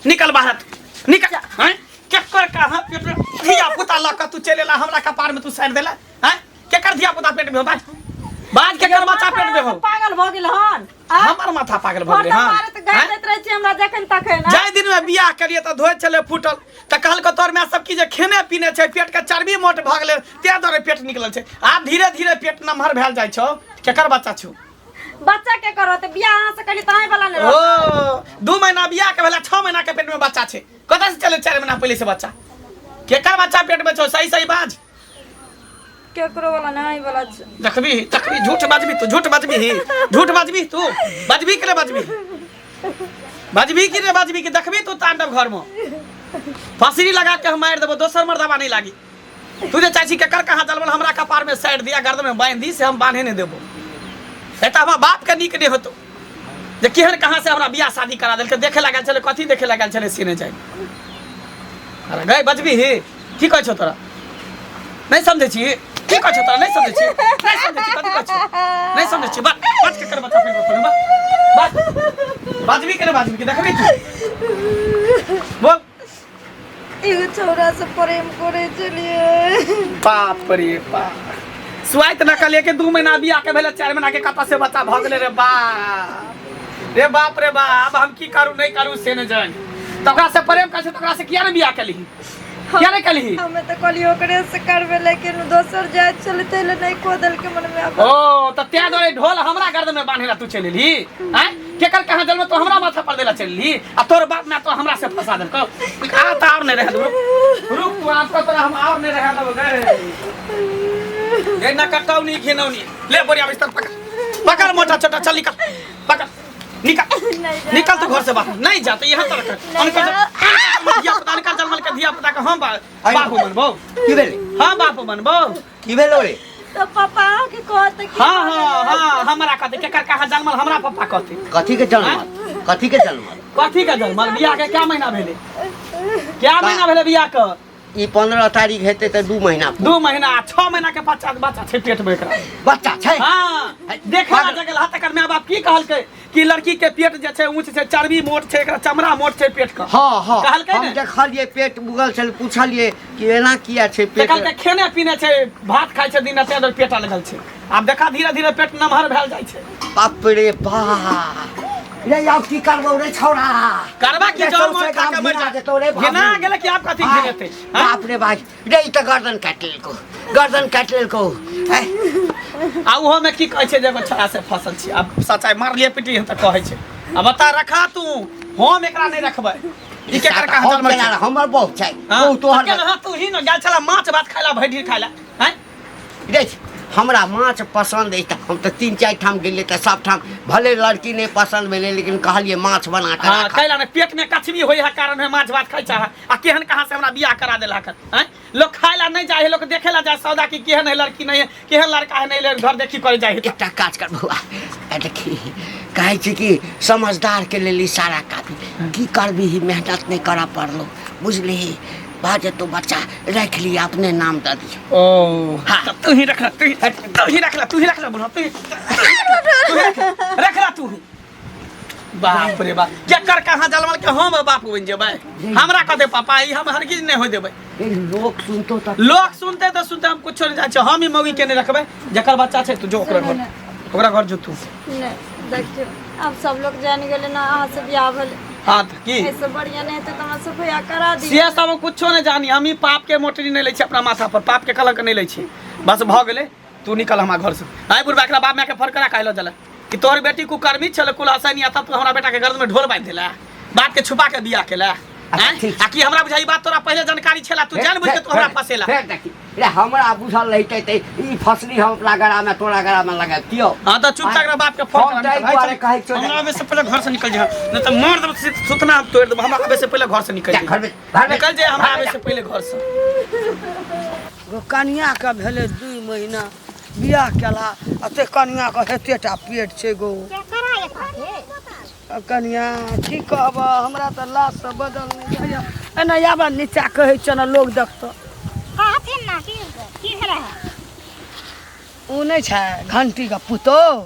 निकल बाहर निकल। हैं, केकर कहाँ पेट में धिया पुता लऽ कऽ तू चलि एला, हमरा कपार में तू साइड देला? हैं, केकर धिया पुता पेट में हो? बाज बाज, केकर बच्चा पेट में हो? पागल भऽ गेल हन आ? हमर माथा पागल भऽ गेलै? हरदम हँ मारैत गारि हैं? दैत रहै छी हमरा जखन तखन, आ? जाहि दिन में बियाह करिए तऽ धोए छलै फूटल, तऽ कहलको तोर माय सब की जे खेने पीने छै, पेट के चर्बी मोट भऽ गेलै, तें दुआरे पेट निकलल छै। आब धीरे धीरे पेट नमहर भेल जाइ छौ। केकर बच्चा छौ? बच्चा के करत? बियाह अहाँ से करी ताहि वाला ने रहत। ओ 2 महीना बियाह के भेला, 6 महीना के पेट में बच्चा छै, कतऽ से चले 4 महीना पहिले से बच्चा? केकर बच्चा पेट में छौ? सही सही बाज। केकरो वाला नहीं वाला छै। देखबी देखबी, झूठ बाजबी तू? झूठ बाजबी? झूठ बाजबी तू? बाजबी कि नहीं बाजबी? बाजबी कि नहीं बाजबी? कि देखबी तू तांडव, घर में फांसी लगा के हम मारि देबो, दोसर मर्दबा नहीं लागी। तू जे चाहे छी केकर कहाँ जलमल हमरा कपार में साइड दिया, गर्दन में बांधि दी, से हम बांधे नहीं देबो। एता हमरा बाप के नीक नहीं होतो जे केहन कहाँ से हमरा बियाह शादी करा देलकै। देखे लागल छलै, कथी देखे लागल छलै से नहि जानि। अरे गई, बजबी ही? की कहै छौ तोरा? नहीं समझै छी की कहै छौ तोरा? नहीं समझै छी? नहीं समझै छी कथी कहै छौ? नहीं समझै छी? बात बाज के कर बच्चा फिर बात बात बाजबी के नहीं बाजबी? के देखबी तू, बोल। एगो छौड़ा से प्रेम करे छलिए। बाप रे बाप, सुआइत न कलिए के 2 महीना बियाह के भेलै, 4 महीना के कतऽ से बच्चा भऽ गेलै? रे बाप रे बाप रे बाप, हम की करू नहीं करू से नहीं जानी। तऽ ओकरा से प्रेम करै छै तऽ ओकरा से किया नहीं बियाह केलही? किया नहीं केलही? हमे तऽ कहलियै ओकरे से करबै, लेकिन दोसर जाइत छलै ताहि लए नहि कऽ देलकै मनमे आब। ओ तऽ तें दुआरे ढोल हमरा गर्दन में बान्हे ला तू चलि एलही? आँय, केकर कहाँ जन्म तो हमरा माथा पर देला चलि एलही, आ तोर बाप माय तो हमरा से फंसा देलकौ। आ तऽ और नहीं रह देबो, रुक तू, आज तोरा हम और नहीं रह देबो। गए गए ना कटौनी घिनौनी, ले बोरिया बिस्तर पकड़ पकड़, मोटा छोटा, चल निकल, पकड़, निकल। निकल तू घर से बाहर। नहीं जा तो यहाँ तक अनकर धिया पुता, अनकर जन्मल के धिया पुता के हम बापू बनबो? की भेलै? हाँ, बापू बनबो। की भेलो रे? तऽ पापा के कहत कि हाँ हाँ हाँ, हमरा कहते केकर कहाँ जन्मल हमरा पप्पा कहते। कथी के जन्मल? कथी के जन्मल? कथी के जन्मल? बियाह के क्या महीना भेलै? क्या महीना भेलै बियाह के? ई 15 तारीख हेतै तऽ 2 महीना। 2 महीना आ 6 महीना के बच्चा, बच्चा छै पेट में एकरा। बच्चा छै? हाँ, देखे ला जगल हा, तकर माय बाप की कहलकै कि लड़की के पेट जे छै ऊंच छै, चर्बी मोट छै, एकरा चमड़ा मोट छै पेट के। हाँ। कहलकै हम ने? देखलियै पेट उगल छल, पुछलियै कि एना किया छै पेट? कहलकै खेने पीने छै, भात खाइ छै दिन राति, तें पेट लगल छै। आब देखा, धीरे धीरे पेट नमहर भेल जाइ छै। बाप रे बाप रे, आब की करबौ रे छौड़ा? करबा की? रे, जर सौंसे मोर खा के गाम मर घिना जा जेतौ रे भाभी। घिना गेलै कि आब कथी घिनेतै? हाँ? बाप रे भाई रे, ई तऽ गर्दन काटि लेलकौ, गर्दन काटि लेलकौ। हैं? आ ओहो में की कहै छै जे एगो छोड़ा से फसल छी। आब सचाइ मारलिए पिटलिए तऽ कहै छै। आ बता, रखा तू, हम एकरा नहि रखबै। ई केकर कहाँ हम जन्मल केना छै? हमर बहु छै। हाँ? बहु तोहर। तऽ केना तू ही ने गेल छला माछ भात खाइ ला, भैढी खाइ ला? हैं? रे, हमरा माछ पसन्द अछि तऽ हम तऽ 3-4 ठाम गेलियै तऽ सब ठाम भले लड़की नहि पसन्द भेलै, लेकिन कहलियै माछ बना कऽ हाँ। राखब। कैला ने पेट में कछबी होई है कारण है माछ भात खाइ चाह, आ केहन कहाँ से हमरा बियाह करा देला हन? हैं, लोग खाइ ला नहीं जाए है, लोग देखे ला जाए सौदा की केहन है लड़की, नहीं है, केहन लड़का है, नहीं ले घर देखी करे जाए है। एकटा काज कर बौआ, आ देखी, कहै छै कि समझदारके लेल इशारा काफी। की करबिही, मेहनत नहि करऽ पड़लो, बुझलिही? भऽ जेतौ बच्चा, राखि लिअ, अपने नाम दऽ दियौ। ओ हाँ। तब तू ही रख ला, तू ही रख ला, तू ही रख ला बुढ़ा, तू ही रख ला, रख ला तू ही। बाप रे बाप, केकर कहाँ जलमल के हम बाप बनि जेबै? हमरा कहते पापा, ई हम हरगिज नहीं हो देबै। ए, लोक सुनतो तऽ? लोक सुनते तऽ सुनते, हम कुछो नहीं जानै छियै। हम ई मौगी के नहीं रखबै। जकर बच्चा छै तू जो ओकरा घर, ओकरा घर जो तू। नहि, देखियौ, आब सब लोग जानि गेलै ने अहाँ से बियाह भेलै। हाँ तऽ की? एहिसँ बढ़िआँ नहि हेतै तऽ हमरा सफैया करा दिअ। से सब हम कुछो नहीं जानी। हम ई पाप के मोटरी नहीं लै छी अपना माथा पर, पाप के कलंक नहीं लै छी। बस भऽ गेलै, तू निकल हमरा घर से। आइ बुढ़बा, एकरा बाप माय के फर करा कहलो जला कि तोहर बेटी कुकर्मी छल, कुल हसैनी, आ तब तू हमरा बेटा के गर्द में ढोल बांधि देला, बात के छुपा के बियाह केला? अच्छा, आँय? ठीक। आ कि हमरा बुझाई बात तोरा पहिले जानकारी छला, तू जान बुझ के तू हमरा फसेला। फेर देखी रे, हमरा बुझल रहितै तऽ ई फसली हम अपना गरामे तोरा गरामे लगैतियौ। हाँ तऽ चुपचाप एकरा बाप के फोन हम करा। ताहि निकल भाई, दुआरे चल। कहै छियौ हमरा आबे से पहिले घर से निकल जा, नहीं तऽ मार देब, सुतना हम तोड़ देब। हमरा आबे से पहिले घर से निकल जा, जा। घर में, घर में। निकल जा हमरा घर में आबे जा। से पहिले घर से। गो कनियाके भेलै 2 महीना बियाह केला, आ ते कनियाके एतेटा पेट छै गो। आ कनिया, की कहब, हमरा तऽ लाजसँ बदल नहि जाइए। एना आब नीचा, कहै छियै ने, लोग देखतौ। कहथिन ना की की भेलै है? ओ नहि छै घंटीके पुतोह?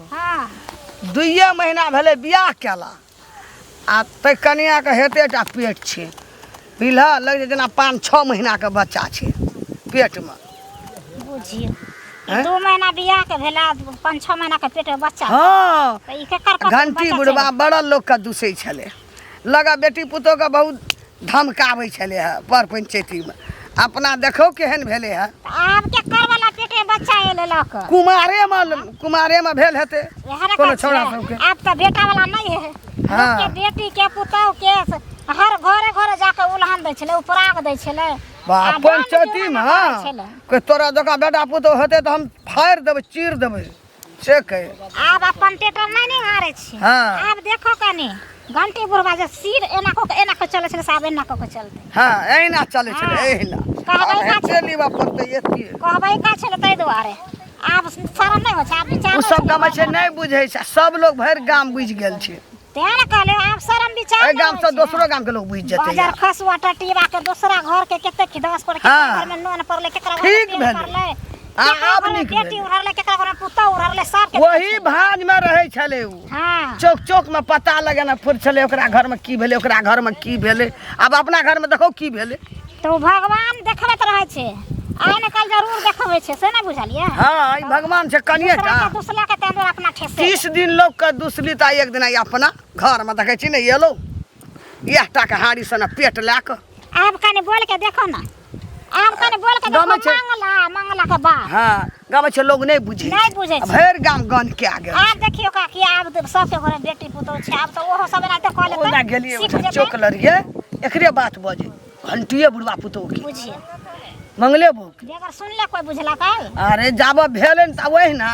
2 महीना भेलै बियाह केला। आ ताहि कनिआँके हेते टा पेट छै बुझलह लगै छै जेना 5-6 महीनाके बच्चा छै पेटमे। बुझियौ, ई 2 महीना बियाह के भेला, 5-6 महीना के पेट में बच्चा। हँ। तऽ ई केकर ककर घंटी बच्चा बुढ़बा छै? बड़ा लोकके दूसै छलै, लगा बेटी पुतोहके बहुत धमकाबै छलै हँ पर पंचैतीमे। अपना देखौ केहन भेलै हँ। तऽ आब केकर वाला पेट में बच्चा एलै लऽ कऽ? कुमारेमे, कुमारेमे भेल हेतै इएह ने कोनो कहै छौड़ा छियै। सबके। आब तऽ बेटा वाला नहि है। हँ। लोकके बेटी के पुतोह के हर घरे घरे जाके उलहन दै छलै, उपराग दै छलै। वाह, आ दान पंचैतीमे जुर्माना करै छलै। कोइ तोरा जकाँ बेटा पुतोह हेतै तऽ हम फाड़ि देबै, चीर देबै, से कहे। आब अपन टेटर नहि निहारै छी। हँ। आब देखो कनी घंटी बुढ़बा जे सिर एना कऽ के एना कऽ चलै छलै, से आब एना कऽ के चलतै। हँ, एहिना चलै छलै। हँ। एहिना। कहबै आब का हेते छै? लेबऽ पड़तै एतिये। कहबै का छलै, ताहि दुआरे आब शरम नहि होइ छै, आब विचार ओ सब गमै छै, नहि बुझै छै सब लोग, भरि गाम बुझि गेल छै। तें ने कहले आब शरम विचार एहि नहि गाम होइ से छै। दोसरो गाम के लोग बुझि जेतै। बाजार आब। खसुआ टटीबा के दोसरा घर के कते खिदास पर, केकरा हँ। घर में नोन पड़लै, केकरा घर में ठीक तेल भेलै। पड़लै, आ केकरा आब घर में नीक बेटी भेलै। उड़लै, केकरा घर में पुतहु उड़लै, सबके वही भाँज में रहै छलै ओ। हँ। चौक चौक में पता लगेना फुर छलै ओकरा घर में की भेलै, ओकरा घर में की भेलै। आब अपना घर में देखौ की भेलै। तऽ ओ भगवान देखबैत रहै छै, आइ ने काल्हि जरूर देखबै छै, से नहि बुझलियै? हँ, ई भगवान छै कनिए दोसरा टा। के दुसला के तें दुआरे अपना ठेसे 30 दिन लोक के दुसली तऽ एक दिना ई अपना घर में देखै छी ने एलौ इएह टा के हाड़ी सन पेट लए कऽ। आब कनि बोल के देखो ने, आब कनि बोल के देखो। गामे छै। मंगला मंगला के बाप। हँ, गामे छै, लोग नहि बुझै नहि बुझै छै। भरि गाम गन के गेल। आब देखियौ काकी, आब तऽ सबके घरे बेटी पुतोहु छै, आब तऽ ओहो सब एनाहिते कऽ लेतै, ओना गेलियै सीख ओहिठाम जेतै। चौक लड़ियै, एकरे बात बजै घंटिए बुढ़बा पुतोहु के। बुझिए मंगले बहू के। बेगर सुनले कोइ बुझलक है? अरे जाबऽ भेलै ने तऽ वही ने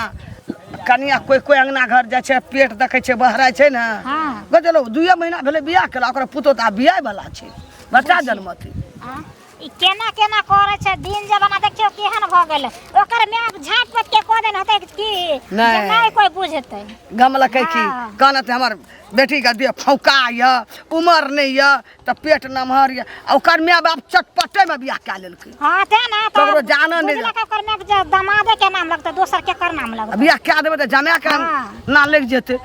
कनिया कोइ कोइ अंगना घर जाइ छै, पेट देखै छै, बहराइ छै ने। हँ। बुझलहुँ, 2 महीना भेलै बियाह केला, ओकरा पुतोहु तऽ आब बियाह वाला छै, बच्चा जनमतै। आँ? ई केना केना करै छै, दिन जमाना देखियौ केहन भऽ गेलै। ओकर माय झाँप पोत के कऽ देने हेतै की जे नहि। नहि कोइ बुझतै। गमलकै की? हँ। कहलत हमर बेटीके देह फौका यऽ, उमर नहि यऽ तऽ पेट नमहर यऽ, आ ओकर माय बाप चटपटेमे बियाह कए लेलकै। हँ, तें ने तऽ ककरो जानऽ नहि। बुझलक ओकर माय जे दमादे के नाम लगतै, दोसर केकर नाम आ लगतै? बियाह कए देबै तऽ जमाएके हँ। नाम लागि जेतै।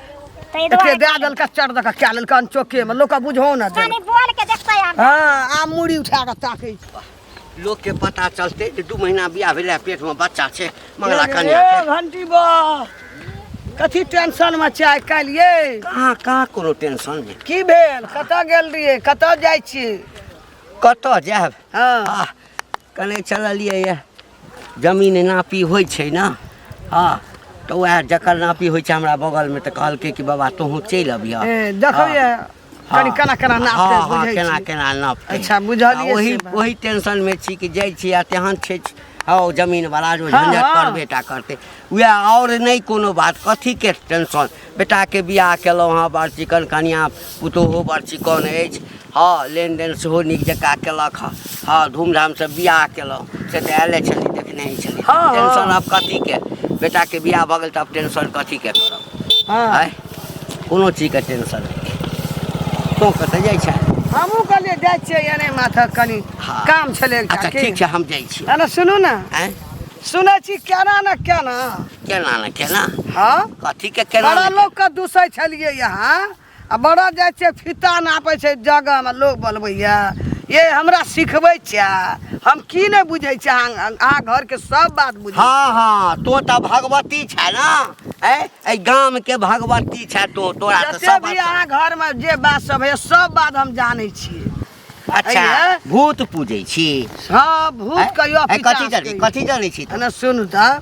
ताहि एते दुआरे दए देलकै, चट दऽ कऽ कए लेलकै अनचोकेमे, लोकके बुझहो ने देलकै। कनि बोल के देखतै आब। हँ, आब मूड़ी उठा कऽ ताकै छै। लोकके पता चलतै जे 2 महीना बियाह भेलै, पेटमे बच्चा छै मंगला कन्या ए घंटी बा, कथी टेंशन में छै आइ काल्हि ये? कहाँ कहाँ कोनो टेंशन नहि। की भेल? कतऽ गेल रहियै, कतऽ जाइ छियै? कतऽ जायब? हँ। आह, कने चललियै ये, जमीन नापी होइ छै ने। हँ, तऽ उएह जकर नापी होइ छै हमरा बगलमे, तऽ कहलकै कि बाबा तोहूँ चलि अबिहऽ। ए, देखलियै कनि केना केना नापतै? हँ हँ, बुझै केना छी। केना नापतै। अच्छा, बुझलियै आ ओही से बात। ओही टेंशनमे छी कि जाइ छी आ तेहन छै हँ जमीन वाला जो हँ, झंझट हँ। करबे टा करतै उएह, आओर नहि कोनो बात। कथीके टेंशन? बेटाके बियाह केलहुँ हँ, बड़ चिकन कनिआँ पुतोहो बड़ चिकन अछि। हँ, लेनदेन सेहो नीक जकाँ केलक हँ। हँ, धूमधामसँ बियाह केलहुँ, से तऽ आयले छली, देखने ही छली। हँ, हँ। टेंशन आब कथीके? बेटाके बियाह भऽ गेल तऽ आब टेंशन कथीके करब? हँ। आँय, कोनो चीजके टेंशन नहि। तोँ कतऽ जाइ छै? हमहूँ कहलियै जाइ छियै एने माथक कनि हँ। काम छलै एकटा। अच्छा की? ठीक छै, हम जाइ छी। एने सुनू ने। आँय? सुनै छी केना ने केना। केना ने केना? हँ। कथीके केना बड़ा ने केना? लोकके दूसै छलियै यहाँ, आ बड़ा जाइ छियै फीता नापै छै जगहमे, लोक बोलबैया ये हमरा सिखबै छै। हम की नहि बुझै छी, अहाँ अहाँ घरके सब बात बुझै। हँ हँ, तो तऽ भगवती छै ने, ऐ एहि गामके भगवती छै तो, तोरा तऽ जते सब भी बात। अहाँ घरमे जे बात सब होइया सब बात हम जानै छियै। अच्छा। अइये। भूत पूजै छी? हँ, भूत ऐ? कहियो ऐ, कथी पिचास जानै कहियो। कथी जानै छी तू? एने सुनू तऽ,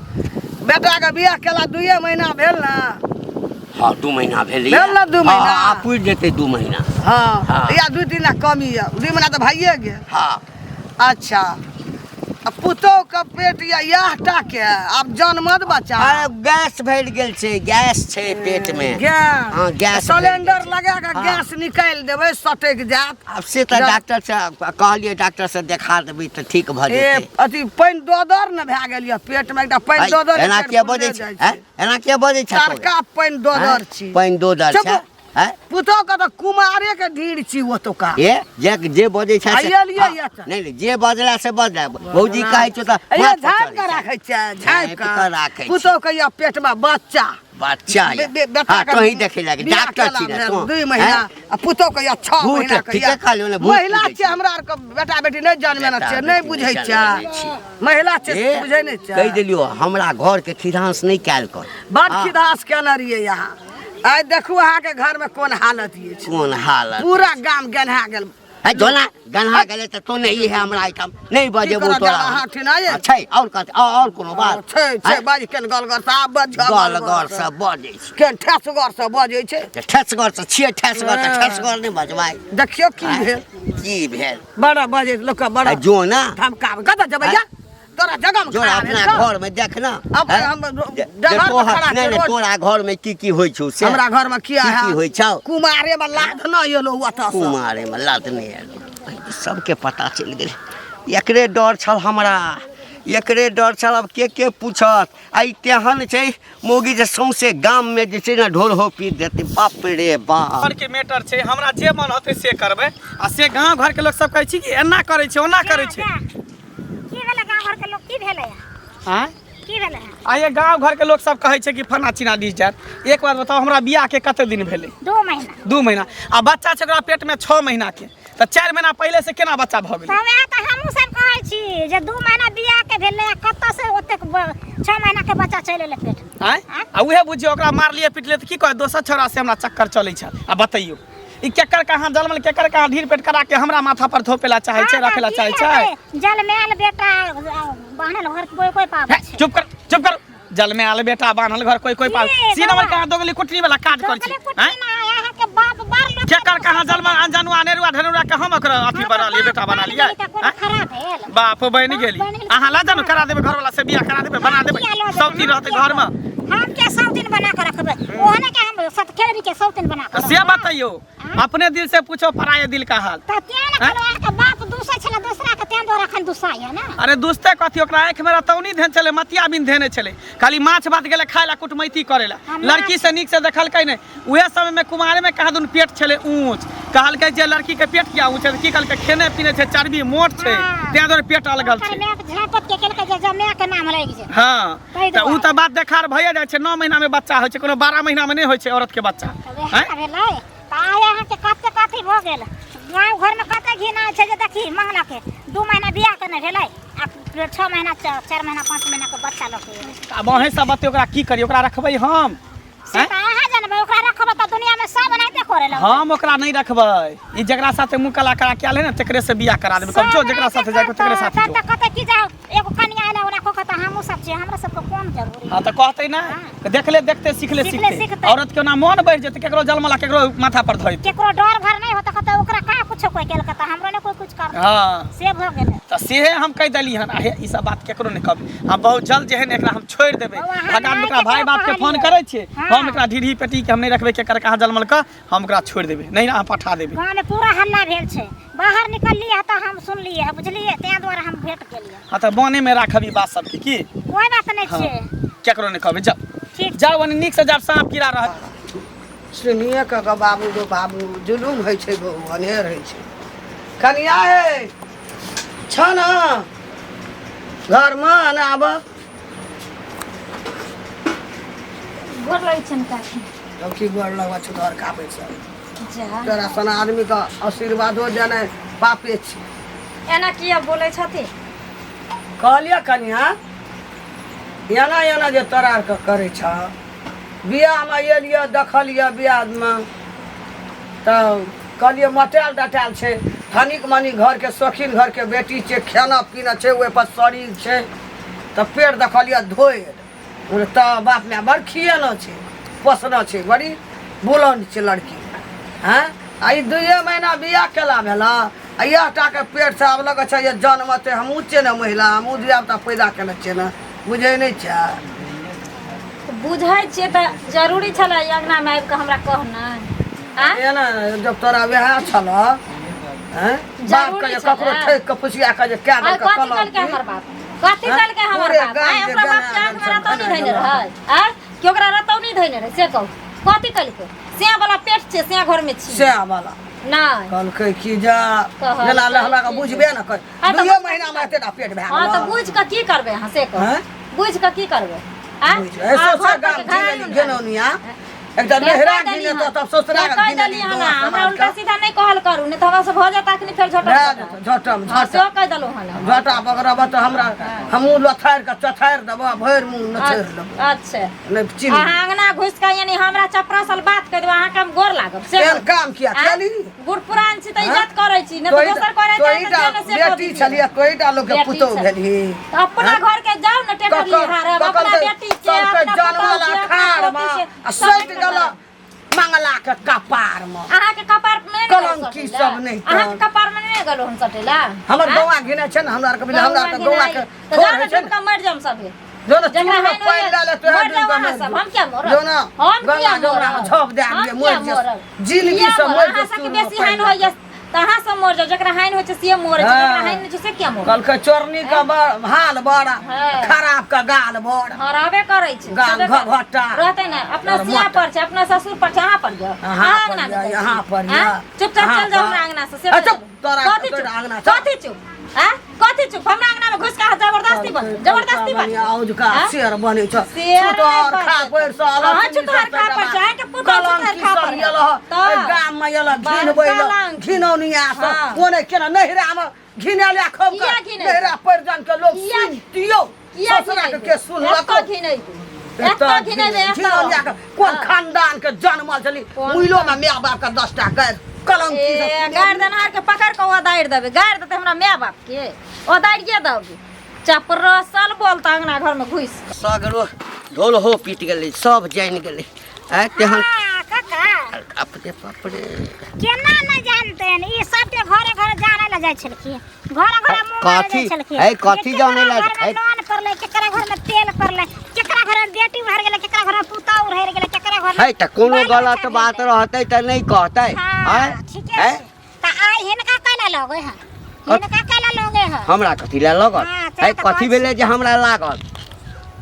बेटाके बियाह केला 2 महीना भेल ने? हँ, 2 महीना भेलै। भेल ने 2 महीना? हँ, आब पुरि जेतै 2 महीना। हँ। हँ। या 2 दिना कमी यऽ, 2 महीना तऽ भइए गेल। हँ। अच्छा, आ पुतोहु के पेट या इएह टा के आब जनमत बच्चा? अरे गैस भरि गेल छै, गैस छै पेट मे। गैस? हँ, गैस भरि गेल सिलेंडर छै। लगा कऽ हँ। गैस निकालि देबै, सटकि जायत। आब से तऽ डॉक्टर से कहलियै, डॉक्टर से देखा देबै तऽ ठीक भऽ ए जेतै। अथी पानि दोदर ने भए गेल यऽ पेटमे, एकटा पानि ऐ, दोदर एना पेट किया फुले बजै छै? जाइ ऐ, एना किया बजै छै तोरे? तड़का पानि दोदर ऐं? छी। पानि दोदर चुप। छै ऐं? पुतोह के तऽ कुमारे के ढीर छी ओतुका। ए जे जे बजै छै से- आइए लिअ, हँ, ये तऽ। नहि नहि, जे बजला से बजला, भौजी कहै छौ तऽ ए माथ पर झाँपि चढ़ै कऽ छै। राखै छै, झाँपि झाँपि कऽ राखै कऽ। पुतोह के यऽ पेटमे बच्चा। बच्चा बे- यऽ। बे- बेटा हाँ के तोही देखे लागे बियाह डॉक्टर केला छी ने भेल तू 2 महीना हैं? आ पुतोह के या 6 भूत, महीना के ठीके या। कहलियौ ने, भूत महिला पूजै छै हमरा आर के बेटा बेटी नहि जनमे बेटा छै नहि बेटी बुझै नहि छै जनमे छै। महिला छै ए, बुझै नहि छै कहि देलियौ हमरा घर के खिधांस नहि कयल कर बड हाँ। खिदास केने रहियै यहाँ आइ देखू अहाँके घर में कोन हालत अछि कोन हालत पूरा गाम गन्हा गेल है जोना गन्हा गेलै तऽ तू नहीं है हमरा एहिठाम नहि बजेबो करऽ तोरा जाब अहाँ ठिनाये? हाँ, छै आओर कथी आओर कोनो बात छै छै हैं? बाज केन गलगर से आब बज गलगर से बजै छै केन ठेसगर से बजै छै तऽ ठेसगर से छियै ठेसगर तऽ ठेसगर नहि बजबै देखियौ की हैं? भेल की भेल बड़ा बजै लोक के बड़ा आ जो ना धमकाबै कतऽ जेबै या तोरा जगह में जो खड़ा अपना भेल छौ। घर में देख ना अब हैं? हम जे- डगर जे पर तोहर- खड़ा नहि छियै नहि रोड तोरा घर में की की होइ छौ से हमरा घर में किया की है की होइ छौ कुमारे में लाद न एलो ओतऽ से कुमारे में लाद नहि एलो सबके पता चलि गेलै एकरे डर छल हमरा एकरे डर छल अब के के पूछत आ ई तेहन छै मौगी जे सौंसे गाममे जे छै ने ढोल हो पीट देतै बाप रे बाप घर के मैटर छै हमरा जे मन होतै से करबै आ से गाँव घर के लोक सब कहै छै कि एना करै छै ओना करै छै जा, जा। की भेलै गाँव घरके लोक की भेलै आँय की भेलै आ ये गाँव घर के लोक सब कहै छै कि फना चिना दिस जायत एक बात बताउ हमरा बियाह के कते दिन भेलै 2 महीना 2 महीना आ बच्चा छै ओकरा पेट में 6 महीना के तऽ 4 महीना पहिले से केना बच्चा भऽ गेलै तऽ वएह तऽ हमहूँ सब कहै छी जे 2 महीना बियाह के भेलै आ कतऽ से ओतेक 6 महीना के बच्चा चलि एलै पेट में आँय आ उहे बुझियौ ओकरा मारलियै पिटलियै तऽ की कहै दोसर छौड़ा से हमरा चक्कर चलै छल आ बतैयौ ई केकर कहाँ जलमल केकर कहाँ ढीर पेट करा के हमरा माथा पर थोपे ला चाहे छै रखे ला चाहे छै जलमायल बेटा बान्हल घर कोई कोई पाबै छै चुप कर चुप कर जलमायल बेटा बान्हल घर कोई कोई पाबै सी नंबर कहाँ दोगली कुटनी वाला काज कर छी हैं अहाँ के बाप बार लोग केकर कहाँ जलमल अनजानुआ अनेरुआ ढनेरुआ के हम ओकर अथी बना लिए बेटा बना लियै खराब भेल बाप बनि गेली अहाँ ला जानू करा देबै घर वाला से बियाह करा देबै बना देबै सब दिन रहतै घर में हम के 100 दिन बना के रखबै ओहने के हम सतखेरी के 100 दिन बना के से बतैयो अपने दिल से पूछो पराये दिल का हाल त तें ने कहलौ अहाँके बाप दूसै छलै दोसरा के तें दुआरे अखन दूसाइ है ना अरे दूसते कथी ओकरा आँखि में रतौनी धेने छलै मतिया बिन धेने छलै खाली माछ भात गेलै खाय ला कुटमैती करे ला लड़की से नीक से देखलकै नहि उहे समय में कुमारे में कहाँ दुन पेट छलै ऊँच कहलकै जे लड़की के पेट किया ऊँच है की कहलकै खेने पीने छै चर्बी मोट छै तें दुआरे पेट अलगल छै झापत के केलकै जे जमे के नाम लागि जेतै हाँ तऽ उ तऽ बात देखार भइए जाइ छै 9 महीना में बच्चा होइ छै कोनो 12 महीना में नहि होइ छै औरत के बच्चा हैं भेलै तऽ आइ अहाँके कते कथी भऽ गेल गाँव घरमे कते घिना छै जे देखी मंगला के 2 महीना बियाह के नहि भेलै आ 6 महीना 4 महीना 5 महीना के बच्चा लऽ के आब अहें सब बतैयौ ओकरा की करी ओकरा रखबै हम से तऽ अहाँ जानबै ओकरा रखबै तऽ दुनियामे सब एनाहिते करे लगतै हम ओकरा नहि रखबै ई जकरा साथे मुँह कला करा के आयल है ने तेकरे से बियाह करा देबै कब जो जकरा साथे जाए तेकरे साथे जो तऽ कहतै की जाओ एगो कनिया एलै ओना को कहतै हमहूँ सब छियै हमरा सबके कोन जरूरी हाँ तऽ कहतै ना देखले देखते सीखले सीखले सीखते सीखते। औरत के ओना मन बढ़ि जेतै केकरो जलमला केकरो माथा पर धोइत केकरो डर भर नहि होतै कहतै ओकरा कहाँ कुछो कोई केलकै तऽ हमरो ने कोई कुछ करतै हाँ से भऽ गेलै तऽ सेहे हम कहि देली हन आ हे ई सब बात केकरो नहि कहबै हम बहुत जल्द जे है ने एकरा हम छोड़ि देबै बौआ, हम भगा नहि ओकरा भाय केकरो बाप के फोन कहलियै। करै छियै हाँ। हम एकरा ढीढ़ी पेटी के हम नहि रखबै केकर कहाँ जलमल के हम ओकरा छोड़ि देबै नहि अहाँ पठा देबै गाँव में पूरा हल्ला भेल छै बाहर निकललियै तऽ हम सुनलियै बुझलियै ताहि दुआरे हम भेट गेलियै हाँ तऽ बने में राखब ई बात सबके की कोई बात नहि हाँ। छै केकरो नहि कहबै जाउ ठीक जाउ ओने नीक से जाब साँप कीड़ा रहत सुनिए कऽ गो बाबू गो बाबू जुलुम होइ छै गो अन्हेर होइ छै कनिया हे छ न घरमे ने आब गोर लगै छनि काकी हम की गोर लगबै छौ तोहर कापै छै जा तोरा सन आदमीके आशीर्वादो देनाइ पापे छै एना किया बोलै छथिन कहलियै कनिया एना एना जे तोरा आरके करै छह बियाहमे एलियै देखलियै बियाहमे तऽ कहलियै मटायल डटायल छै धनिक मनी घरके शौकीन घरके बेटी छै खाना पीना छै ओहिपर शरीर छै तऽ पेट देखलियै धोए तऽ बाप माय बड़ खियेना छै पोसना छै बड़ी बुलन्द छै लड़की हँ आ ई दुइए महीना बियाह केला भेल आ इएह टाके पेटसँ आब लगै छै जे जन्मतै हमहूँ छियै ने महिला हमहूँ धियापुता पैदा केने छियै ने बुझै नहि छै बुझै छियै तऽ जरूरी छलै अङ्गनामे आबि कऽ हमरा कहनाइ आँय एना जब तोरा वएह छल हैं बाप के जरूरी जे छलै। ककरो ठोकि के फुसिया के जे कए आइ देलकै कथी कलम कहलकै हमर बाप कथी कहलकै हमर पूरे बाप गाम आइ के ओकरा बाप के गाना आँखिमे रतौनी गाना धैने रहै आँय कि ओकरा रतौनी धैने रहै से कहू कथी कहलकै सिया वाला पेट छै सिया घरमे छी सएह वाला नहि कहलकै की जा कहलकै जेना ले हमरा के की बुझबे ने कर हाँ, तऽ दुइए महीना मे एतेटा पेट भए हँ तऽ गेल बुझि कऽ की करबै अहाँ से कहू आँय? बुझि कऽ की करबै आ? बुझ- ए, आ, सौंसे घर पर गाम के घर घिनेली आयल घिनौनिया एकदम नेहरा घिने तो तब ससुरा कहि घिनेली देली हन गाँव हमरा समाज उल्टा के। सीधा नहीं कहल करू नहीं तो हमरा से भऽ जाता अखनी फेर झटम भए जेतौ, झटम हाँ, झटम सेहो कहि देलहुँ हन हम। घाटा बगरब तऽ हमरा हमहूँ लथारि कऽ चथारि देबऽ भरि मुँह नचरि लेबऽ अच्छा नहि चिन्ह अहाँ अंगना घुसि कऽ यानी हमरा चपरासल बात कहि देबै अहाँके हम गोर लागब से एहन काम किया आँय? केली बूढ़ पुरान छी तऽ आँय? इज्जत करै छी नहि तऽ तोही दोसर करै तोही तऽ टा जे ने से कऽ बेटी दितियै। छलियै तोही टा लोकके बेटी पुतोहु छल। भेलही तऽ अपना आँय? घर के जाउ ने टेटर ककर लिहार ककर अपना बेटी के सबके अपना जनमल पुतहु के, अपना अखाड़ मे पोती के, आ सब सटि के गेल मंगला के कपार मे अहाँके कपार में नहि गेल कलंकी सटैला? सब नहि तऽ। अहाँके कपार में नहि गेल हम सटेला हमर आँय? गौआ घिने छै ने हमरा आरके बुझल हमरा आरके गौआ के तऽ थोड़ जाउ ने होइ छै डूबि ने कऽ मरि जाम सभे जो ने जकरा चूल मे हानि पानि होइए, लए ले तोहे मरि डूबि जाउ कऽ अहाँ मरि सब जो। हम किया मरब जो ने हम गंगा किया जमुना मे मरब छप दए हम दियै किया मरि जो मरब जिंदगी किया से मरब? मरि अहाँ जो सबके चूल मे बेसी पानि हानि लए होइए तऽ अहाँ सब मरि जाउ जकरा हानि होइ छै से मरै छै जकरा हाँ। हानि नहि छै से किया मरत कहलकै चोरनी के हाल बड़ा हाँ। खराब के गाल बड़ा हँ रहबे करै छै गाल छेबे करै। घघटा। रहतै ने अपना और सिया मोटा। पर छै अपना ससुर पर छै अहाँ पर जाउ अहाँ अहाँ पर अंगना मे जाउ, जाइ छी। अहाँ पर आँय? जाउ। चुपचाप अहाँ चल जाउ पर। हमरा अंगना से से अच्छा, कहि देलहुँ। तोरा- कथी तोरा चुप अंगना चल। कथी चुप आँय? कथी चुप हमरा अंगना में घुस के अहाँ जबरदस्ती बज जबरदस्ती बज औजका आँय? शेर बनै छ शेर छुतहर नहि खा बनै। पड़ सँ अहाँ छुतहर खा पड़ छै, अहाँके पुतहु छुतहर कलंकी खा सब पड़ येल ह तऽ। एहि गाम मे येल घिन बड़का बैल लंकी। घिनौनिया सब हाँ। कोने केना नहिरा मे घिनेले खूब किया के घिनेबै? नहिरा पर जान के लोग किया- सुनतियौ किया ससुरा के घिनेबै? के सुनलको एतऽ घिनेबै एतऽ घिनेबै एतऽ घिनौनिया के कोन हाँ। खानदान के जनमल छली कोन मुइलो मे my बाप के 10 टा गारि कलंकी ए सब गारि देनहार के पकड़ के ओदारि देबै गारि देतै हमरा माय बाप के ओदारिए देबै चपरसल बोलता अंगना घर में घुस सगरो ढोल हो पीट गेलै सब जानि गेलै आँय तेहन हाँ, काका अपने बाप रे केना नहि जानते हैं ई सबके घरे घरे जाने ला जाइ छलखिन घरे घरे मुँह मारे कथी? जाइ छलखिन ऐ, कथी जे जाने ला- केकरा घरमे ऐ। नोन पड़लै केकरा घरमे तेल पड़लै केकरा घरमे बेटी उहर गेलै केकरा घरमे पुतहु उहर गेलै केकरा घरमे है तऽ कोनो बाल गलत बच्चा बात भेलै। रहतै तऽ नहि कहतै हाँ, आँय ठीके आँय छै तऽ आइ हिनका कैला लगै है हिनका कैला लगै है हमरा कथी लए लागल हाँ, से है तऽ कथी कहै भेलै जे हमरा लागल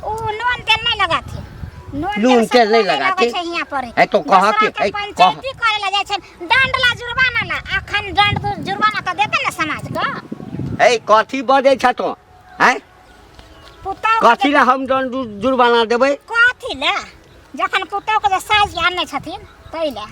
उ नून तेल नहीं लगाथे नून तेल नहीं लगाथे? छै हियां पर है तो कह दोसरा के- है, कह। पंचायती करे ला जाइ छै दंड ला जुर्माना ला अखन दंड जुर्माना तऽ देते ने समाज के है कथी बजै छ तोँ आँय पुतहु कथी लए हम दंड जुर्माना देबै कथी ले जखन पुतहु के जे साइज आनने छथिन तै ले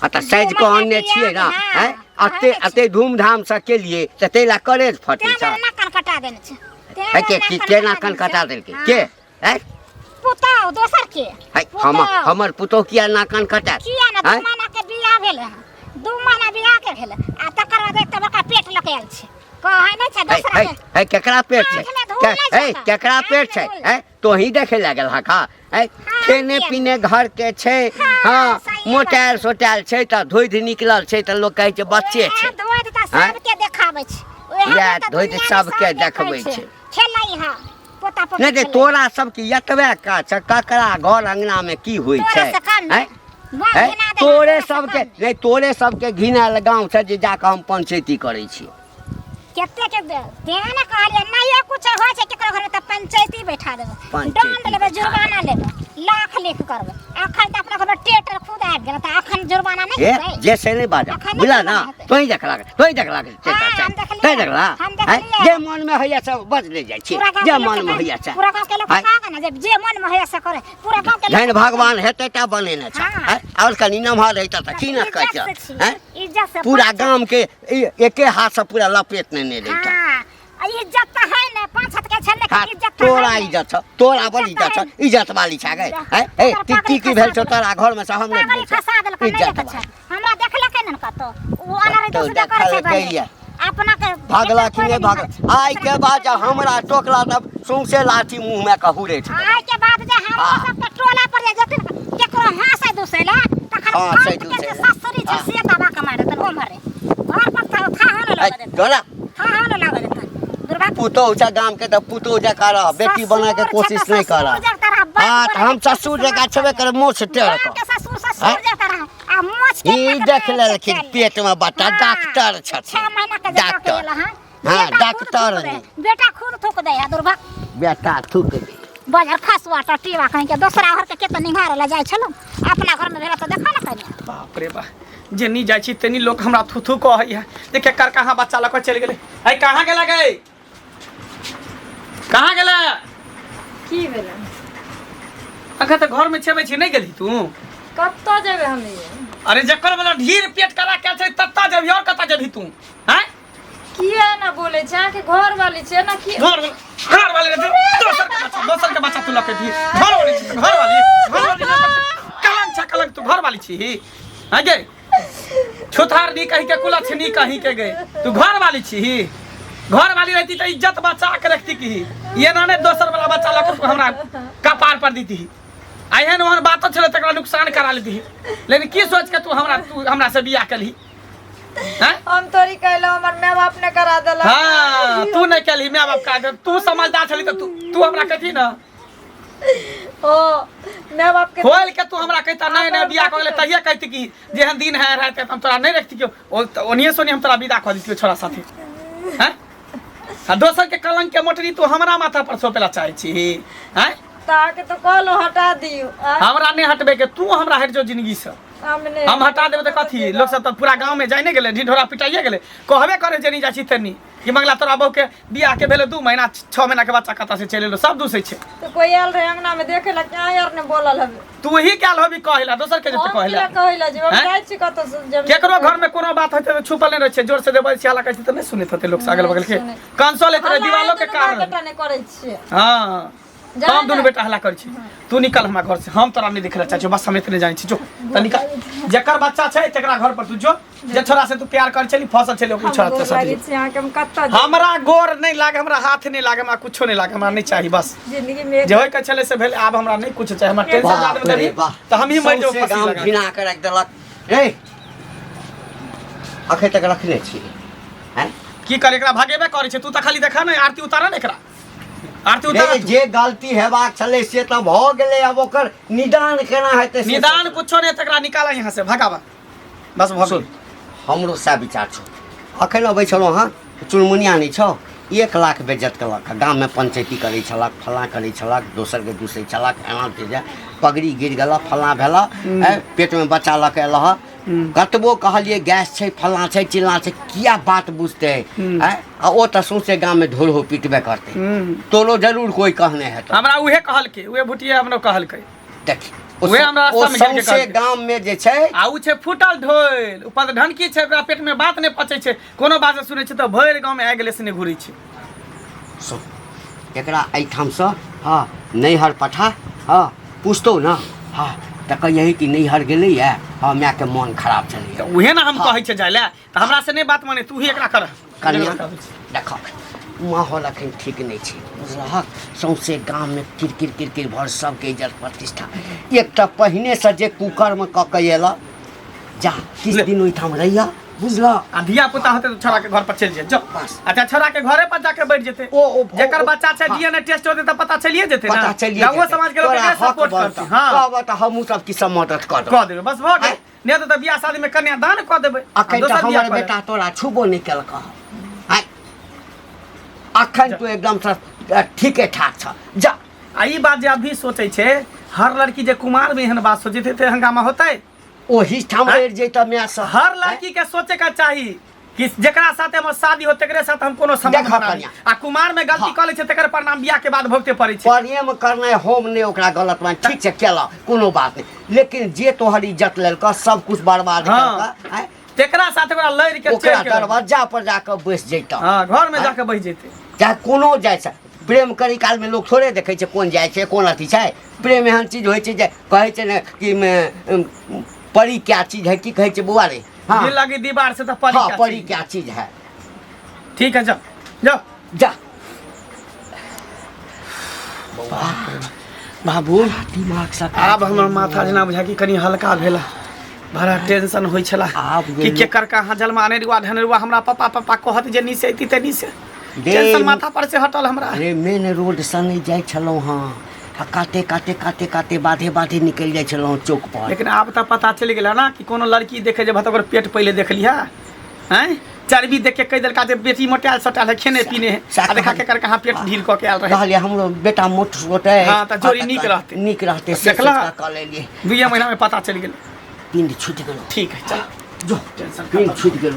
आ तऽ साजि कऽ अनने छियै ने आँय एते एते धूमधामसँ केलियै तऽ ताहि लए करेज फटै तें छै दुआरे नाक कान कटा देने छै तें है के दुआरे की नाक केना कटा कान देने कटा छै। देलकै हाँ। के आँय पुतहु दोसर के है हम पुतहु। हमर पुतोह किया नाक कान कटात किया ने दू आँय महीना के बियाह भेलै हँ 2 महीना बियाह के भेलै आ तकर बाद एकटा बड़का पेट लऽ के आयल छै कहै नहि छै है दोसरा है के है केकरा पेट छै आँखिमे धूल नहि है छै केकरा पेट छै आँखिमे धूल। है तोही देखे लागल हा का है हाँ, खेने किया पीने घर के छै हाँ, हाँ सही मोटायल सोटायल छै तऽ धोधि निकलल छै तऽ लोक कहै छै बच्चे उएह छै धोइत तऽ आँय? सबके देखाबै छै उएह उएह तऽ धोइत दुनियामे सबके सब देखै देखबै छै। खेलै हँ पोता पोती नहि तऽ खेलै। तोरा सबके एतबे काज छै ककरा घर अंगनामे की होइ तोरा छै से कम आँय? गाँव है घिना देलक, तोरे तोरा से सबके कम। नहि तोरे सबके घिनायल गाँव छै जे जाकऽ हम पंचैती करै छी कते के तें ने कहलियै नहियो कुछ होइ छै केकरो घरमे तऽ पंचायती बैठा देबै पंचायती दंड लेबै बैठा जुर्माना लेबै लाख लिख करबै अखन तऽ अपना घरमे टेटर खुद आबि गेल तऽ अखन जुर्माना नहि ए हेतै जे से नहि बाजब अखन नहि बुझला ना जुर्माना हेतै। तोही देखला तोही देखला हाँ, हम देखलियै। तोही देखला हम हैं? देखलियै। जे मन में होइया सब बजले जाइ छी पूरा गाँव जे के लोक मन में के होइया से पूरा गाँव के लोक हैं? कहा ने जे जे मन में होइया से करे पूरा गाँव के लोक जहन भगवान हेतै टा बनेने छ हाँ। हैं? आओर कनि नमहर रहितै तऽ की ने इज्जत कहै से छी, हैं? इज्जत से पूरा पाँच गाम के एके हाथ से पूरा लपेट नेने रहितै हाँ, आ इज्जत तऽ है ने 5 हाथ के छै लेकिन हाँ, इज्जत तऽ तोरा है ने। इज्जत छ तोरा बड़ इज्जत इज्जत छ तऽ है। इज्जत वाली छ गए इज्जत। हैं ए ओकर की पगड़ी की की भेल खसा छौ देलक। तोरा घर में से हम नहि पगड़ी बुझै खसा देलक नहि इज्जत देखै छै वाली। हमरा देखलकै ने कतौ ओ अनर कतौ दोसरे करै छै देखलकै भने। ये। अपना के भागला बेटा कि नहि कोइ भागला निहार छै। आइ के बाद जे हमरा टोकला तब सौंसे लाठी मुँह में के हुरै छै आइ के बाद जे हमरा हाँ। सबके टोला पर जे जेथिन केकरो हंसै दुसै ला तखन हंसै फाट के दुसै जे ला। ससुरी छै हाँ। से दबा के मारे तन ओम्हरे घर पर था था न ऐ, लगा देतन डोला था न लगा देतन दुर्भाग्य पुतोहु छै गाम के तऽ पुतोहु जकाँ रह बेटी बना के ससुर छै कोशिश तऽ नहि कर ससुर जकाँ रह, बाप हाँ तऽ बने हम के ससुर कोशिश जकाँ मत छेबे कर। करे मोछ टेढ़ बाप कऽ के ससुर ससुर हैं? जकाँ रह आ मोछ के ई पकड़े देख छै लेलखिन चल। पेट में बच्चा हाँ, डॉक्टर छथिन 6 महीना के जमा के डॉक्टर एल हँ हाँ, बेटा खुद डॉक्टर थूक दे नहीं। बेटा खुद थूक दे है दुर्भाग्य बेटा थूक दे बजर खसुआ टटीवा कहीं के दोसरा घर के केते निहारे ला जाइ छलो अपना घर में भेला तऽ देखा ने कनी बाप रे बा जेनी जाइ छी तेनी लोक हमरा थू थू कहैया देखे कर कहाँ बच्चा लऽ कऽ चलि गेलै अरे कहाँ गेला गई कहाँ गेला की भेलै अखन तऽ घरमे छेबै छी नहि गेलही तू कतऽ जेबै हम ये अरे जकर वाला ढीर पेट करा के छै तत्ता जेबही और कतऽ जेबही तू हैं किया एना बोलै छै अहाँके घर वाली छै ना की घर घर वाले रे दोसर के बच्चा दोसर के बच्चा तू लके दी घर वाली छी घर वाली घर वाली कलंक छ कलंक तू घर वाली छी हैं गे छुथार नी कहीं के कुलक्षणी कहीं के गए तू घर वाली छी घर वाली रहती तो इज्जत बचा के रखती की ये ना ने दोसर वाला बच्चा लके तू हमरा कपार पर दीती आ एहन ओहन बातो छलै तकरा नुकसान करा लेती लेकिन की सोच के तू हमरा से बियाह केलही हैं? हम थोड़ी कहलो हमर माय बाप ने करा देलक हाँ तू नहीं केलही माय बाप का तू समझदार छली तऽ तू तू हमरा कहती ना ओ माय बाप के खोल के तू हमरा कहता नहीं नहीं बियाह कऽ गेलै तहिया कहती कि जेहन दिन है रहते हम तोरा नहीं रखती क्यों ओ तऽ ओनिये सोनी हम तोरा विदा कऽ दितियो छोरा साथे हैं आ दोसर के कलंक के मोटरी तू हमरा माथा पर सौंपेला चाहै छी हैं तऽ अहाँके तऽ कहलो हटा दियौ आ हमरा नहीं हटबे के तू हमरा हटि जो जिंदगी से हम नहि हम हटा देबै तऽ कथी लोक सब तऽ पूरा गाँव में जाय नहि गेलै ढिढोरा पिटाइए गेलै कहबे करे जे नहीं जाइ छी तेनी कि मंगला तोरा बहू के बियाह के भेलै 2 महीना 6 महीना के बच्चा कतऽ से चलि एलो सब दूसै छै तऽ कोई आयल रहे अंगना में देखे ला क्या यार ने बोलल हबे तू ही कैल होबी कहला दोसर के जेतै हम कहला किया कहला जे हम हैं? जाइ छी कतौ से जब केकरो घर में कोनो बात होते तऽ छुपल नहीं रहै छै जोर से देबै छै हल्ला करै छै तऽ नहि सुनैत होतै लोक सब अगल बगल के सुनै। कंसो लैत रहै हल्ला दिवालो के दुनू कारण बाप बेटा नहि करै छियै हाँ जा हम दुनू ना। बेटा हल्ला करै छी तू निकल हमरा घर से हम तोरा नहीं देखे ला चाहै छियौ बस हम एतने जानै छी जो तऽ निकल जकर बच्चा छै तकरा घर पर तू जो जे छोरा से तू प्यार कर छली फसल छली ओकरे हम छोरा गोर से लागै साथी छी अहाँके हम कतऽ जायब? हमरा गोर नहीं लागे हमरा हाथ नहीं लागे हमरा कुछो नहीं लागे हमरा नहीं चाही बस जिंदगी में जे होय के छले से भेल आब हमरा नहीं कुछ चाही हमरा टेंशन बाप ज्यादा रे देबही बाप। तऽ हम ही मरि जाउ सौंसे फांसी गाम लगा के। घिना के राखि देलक रे अखन तक रखने छी हैं की करे एकरा भगेबे करै छै तू तऽ खाली देखा ने आरती उतारा ने एकरा आरती रे उतारा तू। जे गलती हेबाक छलै से तऽ भऽ गेलै आब ओकर निदान केना हेतै से निदान कुछो नहीं तकरा निकाला यहाँ से भगावा बस भऽ सुन गेल हमरो सएह विचार छौ अखन अबै छलहुँ हँ चुनमुनिया नहि छौ 1 लाख बेज्जत केलक हँ। गाममे पंचैती करै छलक फलाँ करै छलक दोसरके दूसै छलक एना जे जे पगड़ी गिर गेलह फलाँ भेलह आँय, पेटमे बच्चा लऽ कऽ एलह कतबो कहलियै गैस छै फलाँ छै चिल्लाँ छै किया बात बुझतै आँय आ ओ तऽ सौंसे गाममे ढोलहो पिटबे करतै तोरो जरूर कोइ कहने हेतौ हमरा उहे कहलकै उहे भुटिया हमरो कहलकै देखी ओ उहे हमरा ओ रास्तामे घेर के सौंसे कहलकै। गाममे जे छै आ उ छै फूटल ढोल ऊपर तऽ ढनकी छै ओकरा पेटमे बात नहि पचै छै कोनो बात सुनै छै तऽ भरि गाँवमे आगि लेसने घुरै छै सुन एकरा एहिठामसँ हँ नैहर पठा हँ पुछतौ ने हँ तऽ कहियही कि नैहर गेलैए हँ मायके मोन खराब छलैए तऽ उहे ने हम कहै छै जाय लए तऽ हमरा से नहि बात माने तू ही एकरा कर कनिया देखक माहौल अखन ठीक नहि छै बुझलहक सौंसे गाममे किरकिर किरकिर भर सबके इज्जत प्रतिष्ठा एकटा पहिनेसँ जे कुकर्म कऽ के एलऽ जा किछु दिन ओहिठाम रहिअ बुझलह आ धिया पुता होते तऽ छोड़ा के घर पर चलि जाए जो बस। अच्छा छोड़ा के घरे पर जाके बैठ जेतै ओ- जेकर ओ- बच्चा छै हाँ। डीएनए टेस्ट होते तऽ पता चलिए जेतै ना पता चलिए गाँवो समाज के लोग तोरा एकरे हक सपोर्ट बनतौ। करतै हाँ कहबह तऽ हमहूँ सब किछु मदद कऽ देब कऽ देबै बस भऽ गेल नहि तऽ बियाह शादी में कन्यादान कऽ देबै आ अखन तऽ दोसर बियाह हमर कऽ लेबै। बेटा तोरा छुबो नहि केलक आँय अखन तू एकदमसँ ठीके ठाक छ जा आ ई बात जे अभी सोचै छै हर लड़की जे कुमार में एहन बात सोचैत हेतै हंगामा होतै ओही ठाम आँय? रहि जैतऽ मायसँ हर लड़की के सोचे के चाही कि जेकरा साथे हमर शादी हो तेकरे साथ हम कोनो संबंध देखऽ बनाबी कनिया। आ कुमार में गलती हाँ। कऽ लै छै तेकर परिणाम बियाह के बाद भोगते पड़ै छै प्रेम करनाइ हम नहि ओकरा गलत मान ठीक छै केलक कोनो बात नहि लेकिन जे तोहर इज्जत लेलकऽ सब कुछ बर्बाद हाँ। केलकऽ आँय? तेकरा साथ ओकरा लड़ि के ओकरा चलि के दरवाजा पर जाकऽ बैस जैतऽ हाँ घर में जाके बैठ जेतै चाहे कोनो जाइ छै प्रेम करै कालमे लोक थोड़े देखै छै कोन जाइ छै कोन अथी छै प्रेम एहन चीज होइ छै जे कहै छै ने कि परी क्या चीज है की कहै छै बौआ रे हाँ दिल लगी दीवार से तो परी हाँ क्या परी चीज। क्या चीज है ठीक है जाओ जाओ जा बाबू दिमाग से आब हमर माथा जेना बुझा कि कनि हल्का भेला बड़ा टेंशन होइ छला आब कि गेल। केकर कहाँ जलमा अनेरुआ ढनेरुआ हमरा पापा पापा कहत जे नी से अइती ते नी से दे- टेंशन माथा पर से हटल हमरा अरे मेन रोड से नहि जाइ छलहुँ हँ आ काते काते काते काते बाधे बाधे निकलि जाइ छलहुँ चौक पर लेकिन आब तऽ पता चलि गेल ना कि कोनो लड़की देखे जे ओकर पेट पहिले देख लिहा हैं चर्बी देख के कहि देलका जे बेटी मोटायल सोटायल है खेने पीने है आ देखा के कर कहाँ पेट ढील कऽ के आयल रहे कहलियै हमरो बेटा मोट सोट है हाँ, तऽ जोड़ी नीक रहतै। नीक रहतै से देखलह? सोचि कऽ कऽ लेलियै दुइये महीना में पता चलि गेल पिंड छुटि गेलौ ठीक है चल जो टेंशन पिंड खतम। छुटि गेलौ